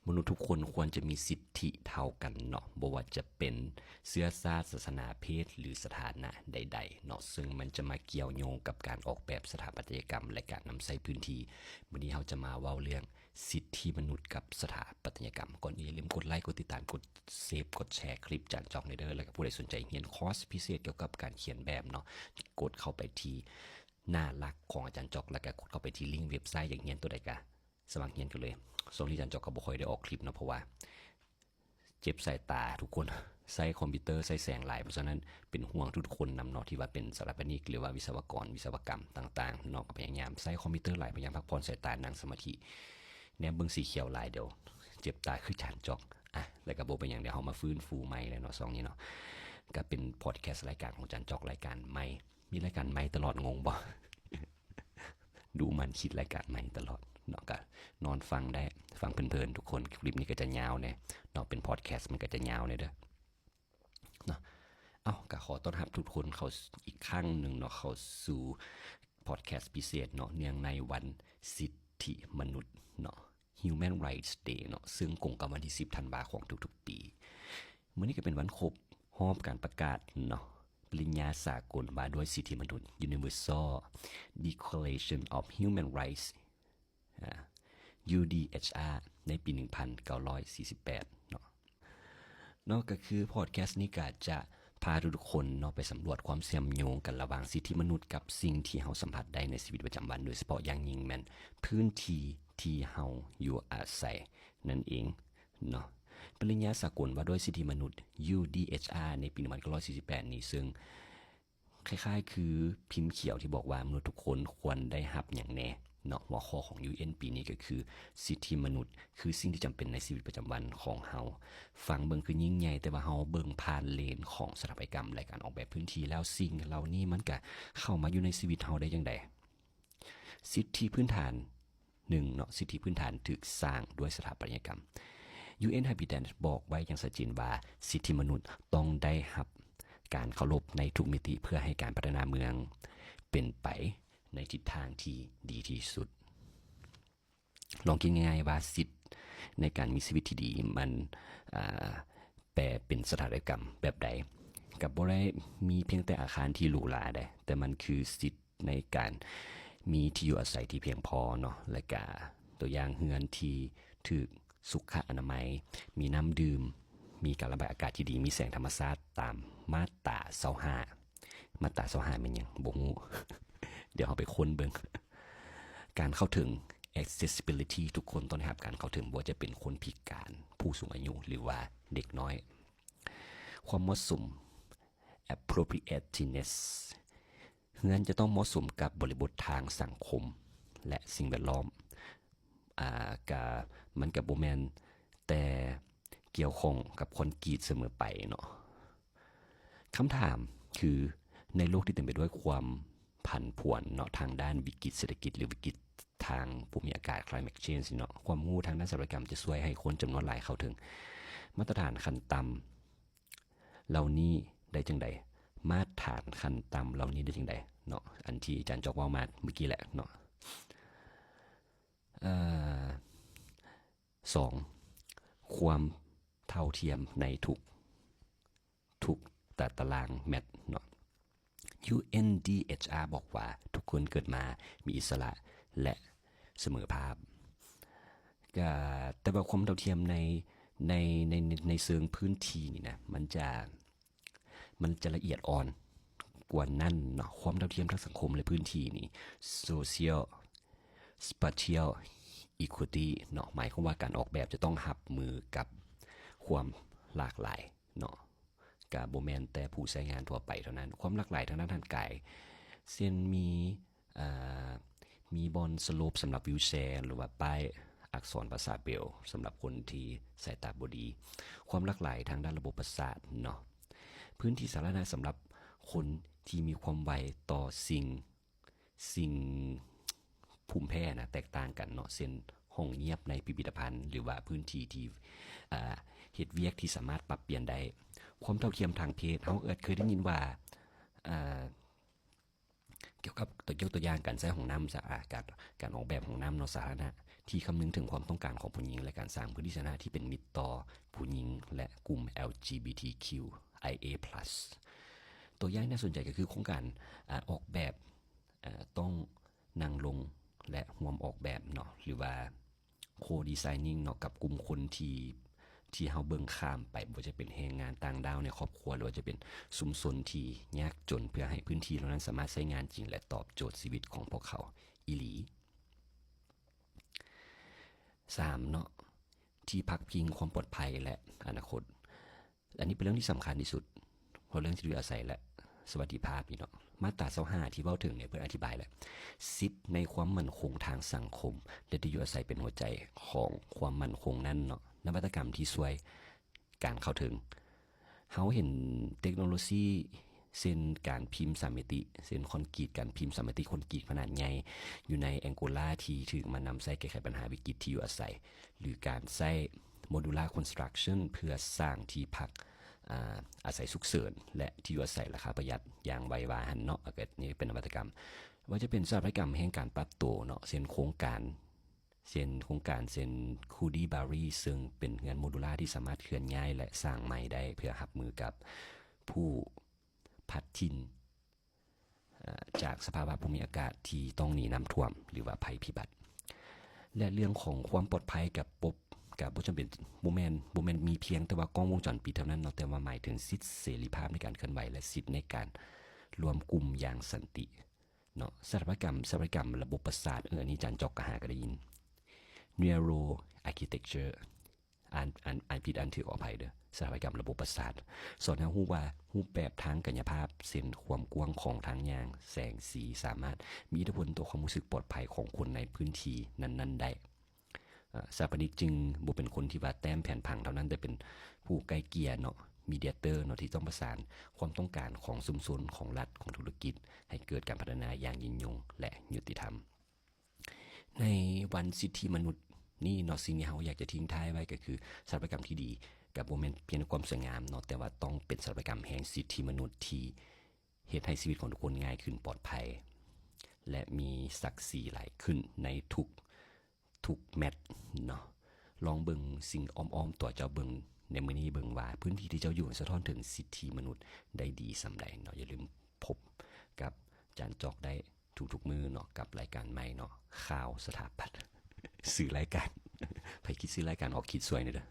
ມະນຸດທຸກຄົນຄວນຈະມີສິດທິເທົ່າກັນເນາະ, ບໍ່ວ່າຈະເປັນເຊື້ອຊາດ, ສາສະໜາ, ເພດ ຫຼື ສະຖານະໃດໆເນາະ, ເຊິ່ງມັນຈະມາກ່ຽວໂຍງກັບການອອກແບບສະຖາປັດຕະຍະກຳ ແລະ ການນຳໃຊ້ພື້ນທີ່. ມື້ນີ້ເຮົາຈະມາເວົ້າເລື່ອງສິດທິມະນຸດກັບສະຖາປັດຕະຍະກຳ. ກ່ອນອື່ນຢ່າລືມກົດໄລ, ກົດຕິດຕາມ, ກົດເຊບ, ກົດແຊຄລິບຈານຈອກແນ່ເດີ, ແລ້ວກໍຜູ້ໃດສົນໃຈຮຽນຄອສພິເສດກ່ຽວກັບການຂຽນແບບເນາະ, ກົດເຂົ້າໄປທີ່ໜ້າຫຼັກຂອງອາຈານຈອກ ແລ້ວກໍກົດເຂົ້າໄປທີ່ລິ້ງເວັບໄຊ. ຢາກຮຽນຕົວໃດກໍ ສະໝັກຮຽນກັນເລີຍ. ຊ່ວງນີ້ອາຈານຈອກກໍບໍ່ຄ່ອຍໄດ້ອອກຄລິບເນາະ ເພາະວ່າເຈັບສາຍຕາທຸກຄົນ, ໃຊ້ຄອມພິວເຕີໃຊ້ແສງຫຼາຍ, ເພາະສະນັ້ນເປັນຫ່ວງທຸກໆຄົນນຳເນາະ ທີ່ວ່າເປັນສະຖາປະນິກ ຫຼືວ່າວິສະວະກອນ ວິສະວະກຳຕ່າງໆເນາະ, ກໍພະຍາຍາມໃຊ້ຄອມພິວເຕີຫຼາຍ, ພະຍາຍາມພັກຜ່ອນສາຍຕາ, ນັ່ງສະມາທິ, ແນມເບິ່ງສີຂຽວຫຼາຍ ດຽວເຈັບຕາຄືຈານຈອກ. ອ່ະ ແລ້ວກໍບໍ່ເປັນຫຍັງ, ດຽວເຮົາມາຟື້ນຟູໃໝ່ແລ້ວເນາະ. ຊ່ວງນີ້ເນາະ ກໍເປັນພອດແຄສລາຍການຂອງຈານຈອກ, ລາຍການໃໝ່, ມີລາຍການໃໝ່ຕະຫຼອດ, ງົງບໍ່? ດູມັນຄິດລາຍການໃໝ່ຕະຫຼອດເນາະ, ກະນອນຟັງໄດ້, ຟັງເພີນໆທຸກຄົນ. ຄລິບນີ້ກໍຈະຍາວແດ່ເນາະ, ເປັນພອດແຄສມັນກໍຈະຍາວແດ່ເດີເນາະ. ເອົ້າ ກໍຂໍຕ້ອນຮັບທຸກຄົນເຂົ້າອີກຄັ້ງໜຶ່ງເນາະ, ເຂົ້າສູ່ພອດແຄສພິເສດເນາະ, ເນື່ອງໃນວັນສິດທິມະນຸດເນາະ, Human Rights Day ເນາະ, ເຊິ່ງກົງກັບວັນທີສິບທັນວາຂອງທຸກໆປີ. ມື້ນີ້ກໍເປັນວັນຄົບຮອບການປະກາດເນາະ ປະລິນຍາສາກົນວ່າດ້ວຍສິດທິມະນຸດ Universal Declaration of Human Rights ອາ UDHR ໃນປີໜຶ່ງພັນເກົ້າຮ້ອຍສີ່ສິບແປດເນາະ. ເນາະ ກໍຄືພອດແຄສນີ້ກໍຈະພາທຸກໆຄົນເນາະ ໄປສຳຫຼວດຄວາມເຊື່ອມໂຍງກັນລະຫວ່າງສິດທິມະນຸດກັບສິ່ງທີ່ເຮົາສຳຜັດໄດ້ໃນຊີວິດປະຈຳວັນ, ໂດຍສະເພາະຢ່າງຍິ່ງແມ່ນພື້ນທີ່ທີ່ເຮົາຢູ່ອາໄສນັ້ນເອງເນາະ. ປະລິນຍາສາກົນວ່າດ້ວຍສິດທິມະນຸດ UDHR ໃນປີໜຶ່ງພັນເກົ້າຮ້ອຍສີ່ສິບແປດນີ້ ເຊິ່ງ ຄ້າຍໆຄືພິມຂຽວທີ່ບອກວ່າມະນຸດທຸກຄົນຄວນໄດ້ຮັບຫຍັງແດ່ເນາະ. ຫົວຂໍ້ຂອງ UN ປີນີ້ກໍຄື ສິດທິມະນຸດຄືສິ່ງທີ່ຈຳເປັນໃນຊີວິດປະຈຳວັນຂອງເຮົາ. ຟັງເບິ່ງຄືຍິ່ງໃຫຍ່, ແຕ່ວ່າເຮົາເບິ່ງຜ່ານເລນຂອງສະຖາປັດຕະຍະກຳ ແລະ ການອອກແບບພື້ນທີ່ແລ້ວ, ສິ່ງເຫຼົ່ານີ້ມັນກະເຂົ້າມາຢູ່ໃນຊີວິດເຮົາໄດ້ຈັ່ງໃດ? ສິດທິພື້ນຖານ ໜຶ່ງເນາະ, ສິດທິພື້ນຖານຖືກສ້າງດ້ວຍສະຖາປັດຕະຍະກຳ. UN Habitat ບອກໄວ້ຢ່າງຊັດເຈນວ່າ ສິດທິມະນຸດຕ້ອງໄດ້ຮັບການເຄົາລົບໃນທຸກມິຕິ ເພື່ອໃຫ້ການພັດທະນາເມືອງເປັນໄປໃນທິດທາງທີ່ດີທີ່ສຸດ. ລອງຄິດງ່າຍໆວ່າ ສິດໃນການມີຊີວິດທີ່ດີ ມັນ ອາ ແປເປັນສະຖາປັດຕະຍະກຳແບບໃດ? ກໍບໍ່ໄດ້ມີພຽງແຕ່ອາຄານທີ່ຫຼູຫຼາເດ້, ແຕ່ມັນຄືສິດ ໃນການມີທີ່ຢູ່ອາໄສທີ່ພຽງພໍເນາະ, ແລະກະຕົວຢ່າງເຮືອນທີ່ຖືກສຸຂະອະນາໄມ, ມີນ້ຳດື່ມ, ມີການລະບາຍອາກາດທີ່ດີ, ມີແສງທຳມະຊາດຕາມມາດຕາຊາວຫ້າ. ມາດຕາຊາວຫ້າແມ່ນຫຍັງ? ບໍ່ຮູ້. ດຽວເຮົາໄປຄົ້ນເບິ່ງ. ການເຂົ້າເຖິງ accessibility ທຸກຄົນຕ້ອງໄດ້ຮັບການເຂົ້າເຖິງ, ບໍ່ວ່າຈະເປັນຄົນພິການ, ຜູ້ສູງອາຍຸ ຫຼືວ່າເດັກນ້ອຍ. ຄວາມເໝາະສົມ appropriateness ເຮືອນຈະຕ້ອງເໝາະສົມກັບບໍລິບົດທາງສັງຄົມ ແລະ ສິ່ງແວດລ້ອມ. ອາ ກະ ມັນກະບໍ່ແມ່ນແຕ່ກ່ຽວຂ້ອງກັບຄອນກຣີດສະເໝີໄປເນາະ. ຄຳຖາມຄື ໃນໂລກທີ່ເຕັມໄປດ້ວຍຄວາມຜັນຜວນເນາະ ທາງດ້ານວິກິດເສດຖະກິດ ຫຼື ວິກິດທາງພູມີອາກາດ climate change ເນາະ, ຄວາມຮູ້ທາງດ້ານສະຖາປັດຕະຍະກຳຈະຊ່ວຍໃຫ້ຄົນຈຳນວນຫຼາຍເຂົ້າເຖິງມາດຕະຖານຂັ້ນຕ່ຳ ເຫຼົ່ານີ້ໄດ້ຈັ່ງໃດ? ມາດຖານຂັ້ນຕ່ຳເຫຼົ່ານີ້ໄດ້ຈັ່ງໃດເນາະ? ອັນທີ່ອາຈານຈອກເວົ້າມາເມື່ອກີ້ແຫຼະເນາະ. ເອີ ສອງ ຄວາມເທົ່າທຽມໃນທຸກ ທຸກຕາ ຕາລາງແມັດເນາະ. ຢູເອັນດີເອັດຊອາ ບອກວ່າ ທຸກຄົນເກີດມາມີອິດສະຫຼະ ແລະ ສະເໝີພາບ. ກະ ແຕ່ວ່າຄວາມເທົ່າທຽມໃນ ໃນ ໃນ ໃນ ໃນເຊີງພື້ນທີ່ນີ້ນະ ມັນຈະ ມັນຈະລະອຽດອ່ອນກວ່ານັ້ນເນາະ. ຄວາມເທົ່າທຽມທາງສັງຄົມ ແລະ ພື້ນທີ່ນີ້ social spatial equity ເນາະ ໝາຍຄວາມວ່າການອອກແບບຈະຕ້ອງຮັບມືກັບຄວາມຫຼາກຫຼາຍເນາະ. ກະບໍ່ແມ່ນແຕ່ຜູ້ໃຊ້ງານທົ່ວໄປເທົ່ານັ້ນ. ຄວາມຫຼາກຫຼາຍທາງດ້ານຮ່າງກາຍ ເຊັ່ນ ມີ ເອີ ມີບ່ອນສະໂລບສຳລັບວິວແຊ ຫຼືວ່າປ້າຍອັກສອນພາສາເບລສຳລັບຄົນທີ່ສາຍຕາບໍ່ດີ. ຄວາມຫຼາກຫຼາຍທາງດ້ານລະບົບປະສາດເນາະ. ພື້ນທີ່ສາທາລະນະສຳລັບຄົນທີ່ມີຄວາມໄວຕໍ່ສິ່ງ ສິ່ງພູມແພ້ນະ ແຕກຕ່າງກັນເນາະ, ເຊັ່ນ ຫ້ອງງຽບໃນພິພິທະພັນ ຫຼືວ່າພື້ນທີ່ທີ່ ເຮັດວຽກທີ່ສາມາດປັບປ່ຽນໄດ້. ຄວາມເທົ່າທຽມທາງເພດ ເຮົາອາດເຄີຍໄດ້ຍິນວ່າ ກ່ຽວກັບ ຕົວ ຍົກຕົວຢ່າງ ການໃຊ້ຫ້ອງນ້ຳສະອາດ ການ ການອອກແບບຫ້ອງນ້ຳເນາະ ສາທາລະນະ ທີ່ຄຳນຶງເຖິງຄວາມຕ້ອງການຂອງຜູ້ຍິງ ແລະ ການສ້າງພື້ນທີ່ສາທາລະນະທີ່ເປັນມິດຕໍ່ຜູ້ຍິງ ແລະ ກຸ່ມ ແອລຈີບີທີຄິວໄອເອພລັສ. ຕົວຢ່າງທີ່ໜ້າສົນໃຈກໍຄືໂຄງການ ອາ ອອກແບບ ອາ ຕ້ອງນັ່ງລົງ ແລະ ຮ່ວມອອກແບບເນາະ ຫຼືວ່າ ໂຄດີໄຊນິງເນາະ ກັບກຸ່ມຄົນທີ່ ທີ່ເຮົາເບິ່ງຂ້າມໄປ ບໍ່ວ່າຈະເປັນແຮງງານຕ່າງດ້າວໃນຄອບຄົວ ຫຼືວ່າຈະເປັນຊຸມຊົນທີ່ຍາກຈົນ ເພື່ອໃຫ້ພື້ນທີ່ເຫຼົ່ານັ້ນສາມາດໃຊ້ງານຈິງ ແລະ ຕອບໂຈດຊີວິດຂອງພວກເຂົາອີ່ຫຼີ. ສາມເນາະ ທີ່ພັກພິງຄວາມປອດໄພ ແລະ ອະນາຄົດ. ອັນນີ້ເປັນເລື່ອງທີ່ສຳຄັນທີ່ສຸດ ເພາະເລື່ອງທີ່ຢູ່ອາໄສ ແລະ ສະຫວັດດີພາບນີ້ເນາະ. ມາດຕາຊາວຫ້າທີ່ເວົ້າເຖິງນີ້ ເພິ່ນອະທິບາຍແລ້ວ ສິດໃນຄວາມໝັ້ນຄົງທາງສັງຄົມ ແລະ ທີ່ຢູ່ອາໄສເປັນຫົວໃຈຂອງຄວາມໝັ້ນຄົງນັ້ນເນາະ. ນະວັດຕະກຳທີ່ຊ່ວຍການເຂົ້າເຖິງ. ເຮົາເຫັນເຕັກໂນໂລຊີ ເຊັ່ນການພິມສາມມິຕິ ເຊັ່ນຄອນກຣີດ ການພິມສາມມິຕິຄອນກຣີດຂະໜາດໃຫຍ່ຢູ່ໃນແອງໂກລາ ທີ່ຖືກມານຳໃຊ້ແກ້ໄຂບັນຫາວິກິດທີ່ຢູ່ອາໄສ ຫຼື ການໃຊ້ modular construction ເພື່ອສ້າງທີ່ພັກ ອາ ອາໄສສຸກເສີນ ແລະ ທີ່ຢູ່ອາໄສລາຄາປະຢັດຢ່າງໄວວາຫັ້ນເນາະ. ອັນນີ້ເປັນນະວັດຕະກຳ ວ່າຈະເປັນສະຖາປັດຍະກຳແຫ່ງການປັບໂຕເນາະ ເຊັ່ນໂຄງການ ເຊັ່ນໂຄງການເຊັ່ນ Goodie Barry ເຊິ່ງເປັນເຮືອນໂມດູລາທີ່ສາມາດເຄື່ອນຍ້າຍ ແລະ ສ້າງໃໝ່ໄດ້ ເພື່ອຮັບມືກັບຜູ້ພັດຖິ່ນ ເອີ ຈາກສະພາວະພູມິອາກາດທີ່ຕ້ອງໜີນ້ຳຖ້ວມ ຫຼືວ່າໄພພິບັດ. ແລະ ເລື່ອງຂອງຄວາມປອດໄພກັບປົບ ກະບໍ່ຈຳເປັນ ບໍ່ແມ່ນ ບໍ່ແມ່ນມີພຽງແຕ່ວ່າກ້ອງວົງຈອນປິດເທົ່ານັ້ນເນາະ ແຕ່ວ່າໝາຍເຖິງສິດເສລີພາບໃນການເຄື່ອນໄຫວ ແລະ ສິດໃນການລວມກຸ່ມຢ່າງສັນຕິເນາະ. ສະຖາປັດຍະກຳ ສະຖາປັດຍະກຳລະບົບປະສາດ ເອີ ອັນນີ້ອາຈານຈອກກະຫາກະໄດ້ຍິນ Neuro Architecture ອ່ານ ອ່ານ ອ່ານຜິດອ່ານຖືກ ຂໍອະໄພເດີ ສະຖາປັດຍະກຳລະບົບປະສາດ ສອນໃຫ້ຮູ້ວ່າຮູບແບບທາງກາຍຍະພາບ ເຊັ່ນຄວາມກວ້າງຂອງທາງຍ່າງ, ແສງ, ສີ ສາມາດມີອິດທິພົນຕໍ່ຄວາມຮູ້ສຶກປອດໄພຂອງຄົນໃນພື້ນທີ່ນັ້ນໆໄດ້. ອາ ສະຖາປະນິກຈຶ່ງບໍ່ເປັນຄົນທີ່ວ່າແຕ້ມແຜນຜັງເທົ່ານັ້ນ ແຕ່ເປັນຜູ້ໄກ່ເກ່ຍເນາະ mediator ເນາະ ທີ່ຕ້ອງປະສານຄວາມຕ້ອງການຂອງຊຸມຊົນ, ຂອງລັດ, ຂອງທຸລະກິດ ໃຫ້ເກີດການພັດທະນາຢ່າງຍືນຍົງ ແລະ ຍຸຕິທຳ. ໃນວັນສິດທິມະນຸດນີ້ເນາະ ສິ່ງທີ່ເຮົາຢາກຈະຖິ້ມທ້າຍໄວ້ກໍຄື ສະຖາປັດຍະກຳທີ່ດີກໍບໍ່ແມ່ນພຽງແຕ່ຄວາມສວຍງາມເນາະ ແຕ່ວ່າຕ້ອງເປັນສະຖາປັດຍະກຳແຫ່ງສິດທິມະນຸດທີ່ເຮັດໃຫ້ຊີວິດຂອງທຸກຄົນງ່າຍຂຶ້ນ, ປອດໄພ ແລະ ມີສັກສີຫຼາຍຂຶ້ນໃນທຸກ ທຸກແມັດເນາະ. ລອງເບິ່ງສິ່ງອ້ອມໆຕົວເຈົ້າເບິ່ງໃນມື້ນີ້ເບິ່ງວ່າ ພື້ນທີ່ທີ່ເຈົ້າຢູ່ສະທ້ອນເຖິງສິດທິມະນຸດໄດ້ດີສ່ຳໃດເນາະ. ຢ່າລືມພົບກັບອາຈານຈອກໄດ້ ທຸກໆມື້ເນາະ ກັບລາຍການໃໝ່ເນາະ ຂ່າວສະຖາປັດ ຊື່ລາຍການ ໃຜຄິດຊື່ລາຍການອອກຄິດຊ່ວຍແດ່ເດີ.